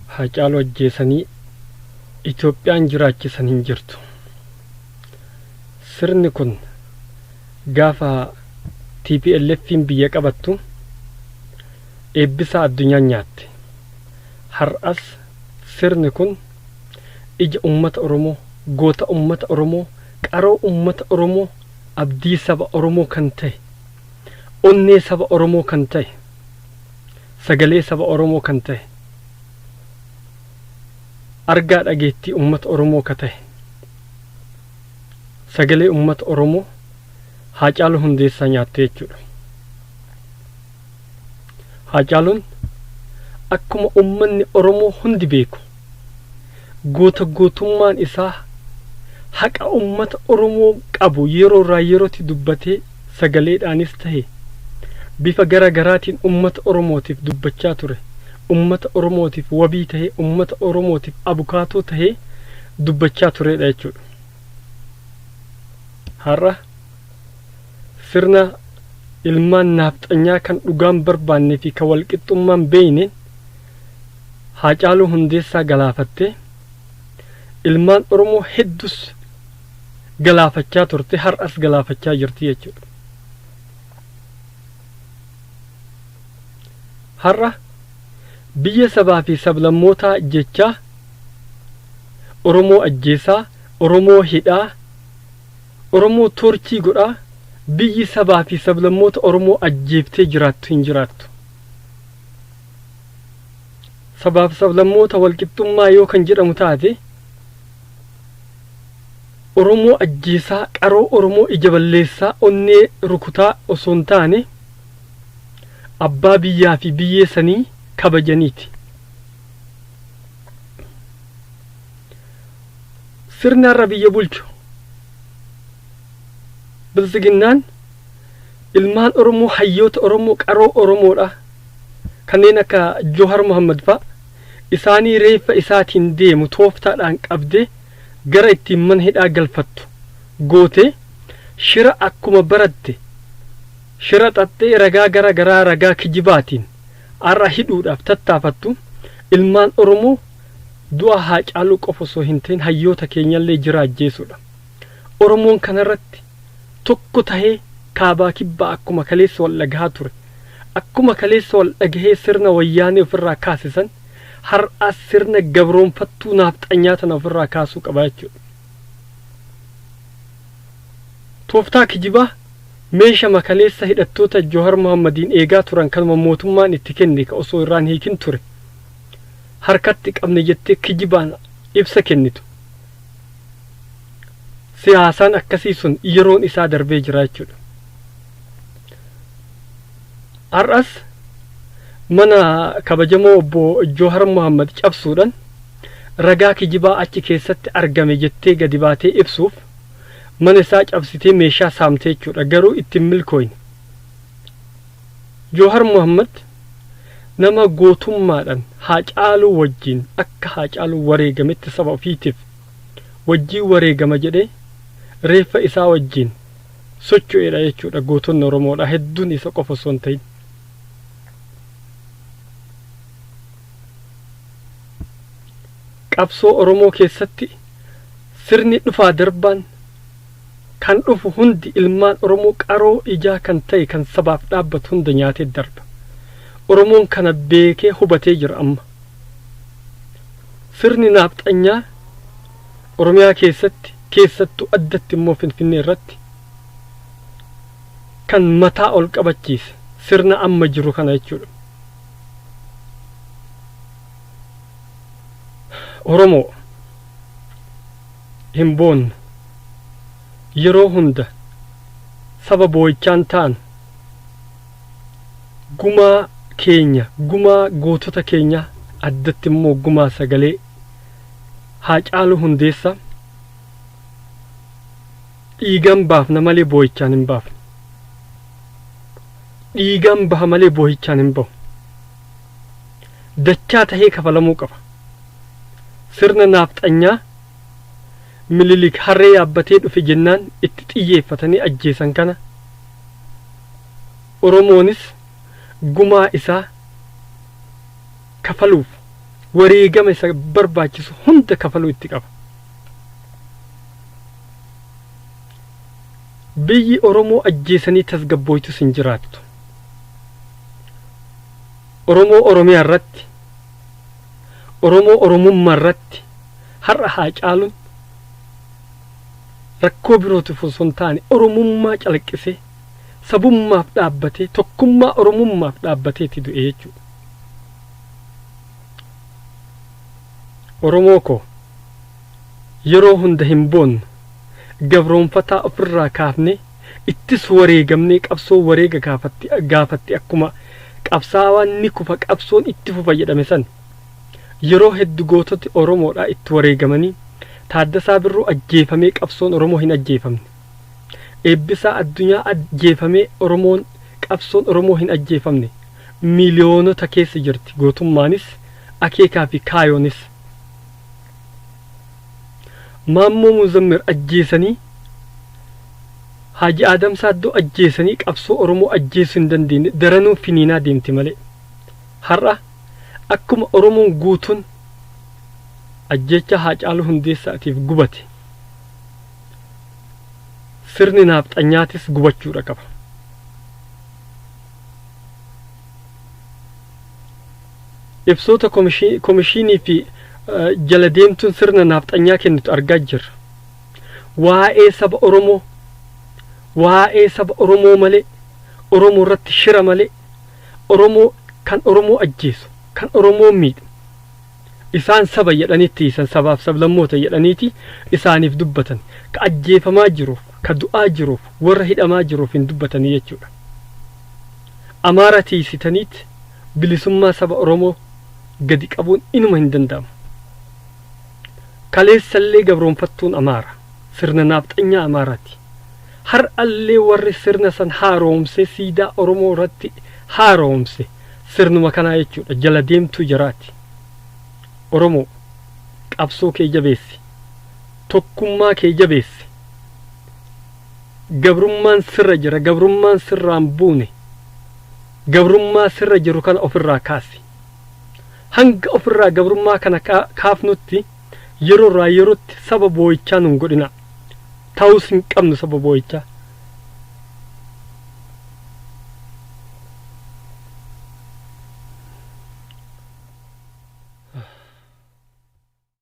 Haacaaluu ajjeesanii Itoophiyaan jiraachisan hin jirtu. Sirni kun gaafa TPLF'n biyya qabattu eebbisaa addunyaan nyaatte. Har'as sirni kun ija ummata Oromoo, goota ummata Oromoo, qaroo ummata Oromoo, abdii saba Oromoo kan ta'e, onnee saba Oromoo kan ta'e, sagalee saba Oromoo kan ta'e, argaa dhageettii ummata Oromoo ka ta'e, sagalee ummata Oromoo Haacaaluu Hundeessaa nyaatte jechuudha. Haacaaluun akkuma ummanni Oromoo hundi beeku goota gootummaan isaa haqa ummata Oromoo qabu yeroo irraa yerootti dubbatee sagaleedhaanis tahe bifa gara garaatiin ummata Oromootiif dubbachaa ture. Ummata Oromootiif wabii tahee, ummata Oromootiif abukaatoo tahee dubbachaa tureedha jechuudha. Har'a sirna ilmaan naafxanyaa kan dhugaan barbaanne fi kan walqixxummaan beeyneen Haacaaluu Hundeessaa galaafattee ilmaan Oromoo heddus galaafachaa turte har'as galaafachaa jirti jechuudha. Har'a biyya sabaa fi sablammootaa jechaa Oromoo ajjeesaa, Oromoo hidhaa, Oromoo toorchii godhaa biyyi sabaa fi sablammoota Oromoo ajjeeftee jiraattu hin jiraattu. Sabaaf sablammoota walqixxummaa yoo kan jedhamu taate Oromoo ajjeesaa, qaroo Oromoo ija balleessaa, onnee rukutaa osoo hin taane abbaa biyyaa fi biyyee sanii kabajaniiti. Sirni har'a biyya bulchu Biltsiginnaan ilmaan Oromoo, hayyoota Oromoo, qaroo Oromoodha. Kanneen akka Johar Muhammad fa'a isaanii reeffa isaatiin deemu tooftaadhaan qabdee gara ittiin mana hidhaa galfattu gootee shira akkuma baratte shira xaxxee ragaa gara garaa ragaa kijibaatiin har'a hidhuudhaaf tattaafattu ilmaan Oromoo du'a Haacaaluu qofa osoo hin ta'in hayyoota keenyallee jira ajjeesuudha. Oromoon kanarratti tokko tahee kaabaa kibbaa akkuma kaleessa wal dhagahaa ture. Akkuma kaleessa wal dhagahee sirna wayyaanee ofirraa kaase san har'as sirna gabroonfattuu naafxanyaa tana ofirraa kaasuu qaba jechuudha. Tooftaa kijibaa meeshama kaleessa hidhattoota Johar Mohammadiin eegaa turan kanuma mootummaan itti kenne ka osoo irraan hiikin ture harkatti qabne jettee kijibaan ibsa kennitu. Siyaasaan akkasii sun yeroon isaa darbee jira jechuudha. Har'as mana kabajamoo obbo Johar Mohammad cabsuudhaan ragaa kijibaa achi keessatti argame jettee gadi baatee ibsuuf mana isaa cabsitee meeshaa saamte jechuudha. Garuu itti hin milkooyne. Joohar Mohammad nama gootummaadhaan Haacaaluu wajjin akka Haacaaluun wareegametti saba ofiitiif wajjin wareegama jedhee reeffa isaa wajjin socho'eedha jechuudha. Gootonni Oromoodha hedduun isa qofa osoo hin ta'in. Qabsoo Oromoo keessatti sirni dhufaa darbaan kan dhufu hundi ilmaan Oromoo qaroo ijaa kan ta'e kan sabaaf dhaabbatu hunda nyaatee darba. Oromoon kana beekee hubatee jira amma. Sirni naafxanyaa Oromiyaa keessatti keessattuu addatti immoo Finfinnee irratti kan mataa ol qabachiise sirna amma jiru kana jechuudha. Oromoo hin boonnu. Yeroo hunda saba boo'ichaan taanu. Gumaa keenya, gumaa gootota keenyaa, addatti immoo gumaa sagalee Haacaaluu Hundeessaa dhiigaan baafna malee boo'ichaan hin baafnu. Dhiigaan baha malee boo'ichaan hin bahu. Dachaa tahee kafalamuu qaba. Sirna naafxanyaa Mililik harree yaabbatee dhufe jennaan itti xiyyeeffatanii ajjeesan kana Oromoonis Gumaa isaa kafaluuf wareegama isa barbaachisu hunda kafaluu itti qaba. Biyyi Oromoo ajjeesanii tasgabbooytus hin jiraattu. Oromoo Oromiyaa irratti, Oromoo Oromummaa irratti har'a Haacaaluun rakkoo birootiif osoo hin taane Oromummaa calaqqisee sabummaaf dhaabbatee tokkummaa Oromummaaf dhaabbateeti du'e jechuudha. Oromoo koo yeroo hunda hin boonnu gabroonfataa ofirraa kaafnee ittis wareegamnee qabsoo wareega gaafatti gaafatti akkuma qabsaawaan ni kufa qabsoon itti fufa jedhame san yeroo heddu goototi Oromoodhaa itti wareegamanii Taaddasaa Birruu ajjeefamee qabsoon Oromoo hin ajjeefamne. Eebbisaa Addunyaa ajjeefamee Oromoon qabsoon Oromoo hin ajjeefamne. Miiliyoonota keessa jirti gootummaanis akeekaa fi kaayoonis. Maammoo Muzammir ajjeesanii Haaji Aadam Saaddoo ajjeesanii qabsoo Oromoo ajjeesuu hin dandeenye daranuu finiinaa deemti malee. Har'a akkuma Oromoon guutuun ajjeechaa Haacaaluu Hundeessaatiif gubate sirni naafxanyaatis gubachuudha qaba. Ibsoota komishiinii fi jala deemtuun sirna naafxanyaa kennitu argaa jirra. Waa'ee saba Oromoo waa'ee saba Oromoo malee Oromoo irratti shira malee Oromoo kan Oromoo ajjeesu kan Oromoo miidhu isaan saba jedhanitti isan sabaaf sablammoota jedhaniiti isaaniif dubbatan ka ajjeefamaa jiruuf ka du'aa jiruuf warra hidhamaa jiruuf hin dubbatanii jechuudha. Amaara tiisitaniit bilisummaa saba Oromoo gadi qabuun inuma hin danda'amu. Kaleessallee gabroonfattuun Amaara sirna naafxanyaa Amaaraati. Har'allee warri sirna san haaromse siidaa Oromoo irratti haaromse sirnuma kanaa jechuudha jala deemtuu jaraati. Oromoo qabsoo kee jabeessi. Tokkummaa kee jabeessi. Gabrummaan sirra jira gabrummaan sirraan buune gabrummaa sirra jiru kana ofirraa kaasi. Hanga ofirraa gabrummaa kana kaafnutti yeroo irraa yerootti saba boo'ichaa nun godhina. Ta'us hin qabnu saba boo'ichaa.